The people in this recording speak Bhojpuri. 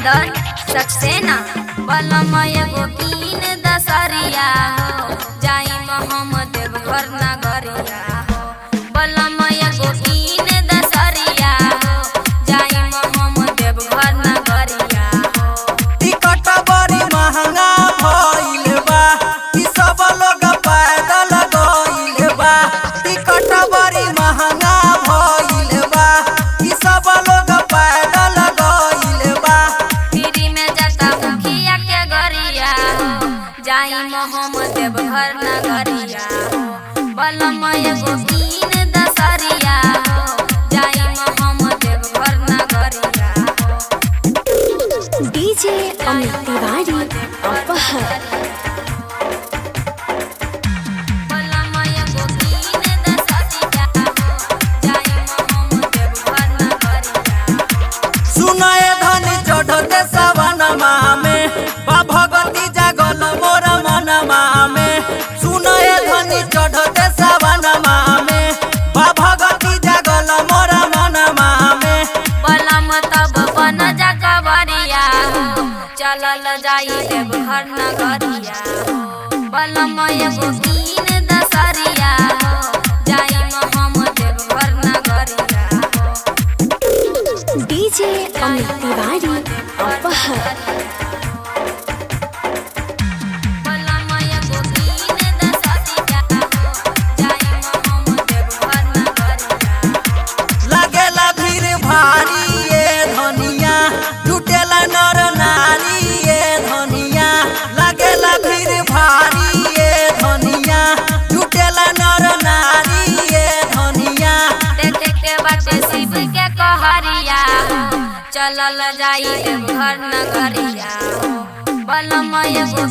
धर्मेंद्र सक्सेना। बलम एगो कीन दसरिया हो, जाई मोहम्मद देवघर नगरिया हो। बलम एगो कीन दसरिया हो, जाई मोहम्मद देवघर नगरिया हो। टिकट बड़ी महंगा भइल बा, ई सब लोग पैदल गइल बा। टिकट बड़ी महंगा भइल बा, ई सब लोग पैदल गइल बा। फ्री में जाता मुखिया के गरिया हो, जाई मोहम्मद देवघर नगरिया हो। बलम एगो कीन दसरिया हो, जाई मोहम्मद देवघर नगरिया हो। डीजे अमित तिवारी अपहर। बलम एगो कीन दसरिया हो, जाई मोहम्मद देवघर नगरिया हो। सुनाए धनी चढ़ते सवनमा में, बा भगती जागल मोर मनमा में। सुनाए धनी चढ़ते सवनमा में, बा भगती जागल मोर मनमा में। बलम तब बन जा कवरिया हो, चलल जाई देवघर नगरिया हो। बलम एगो कीन दसरिया हो, जाई मोहम्मद देवघर नगरिया हो। डीजे अमित तिवारी अपहर। बलम एगो कीन दसरिया हो, जाई मोहम्मद देवघर नगरिया हो। लागेला भीड़ भारी ये धनिया, जुटेला नर नारी ये धनिया। लागेला भीड़ भारी ये धनिया, जुटेला नर नारी ये धनिया। देखे के बाटे शिव के कहरिया हो, चलल जाई देवघर नगरिया हो। बलम एगो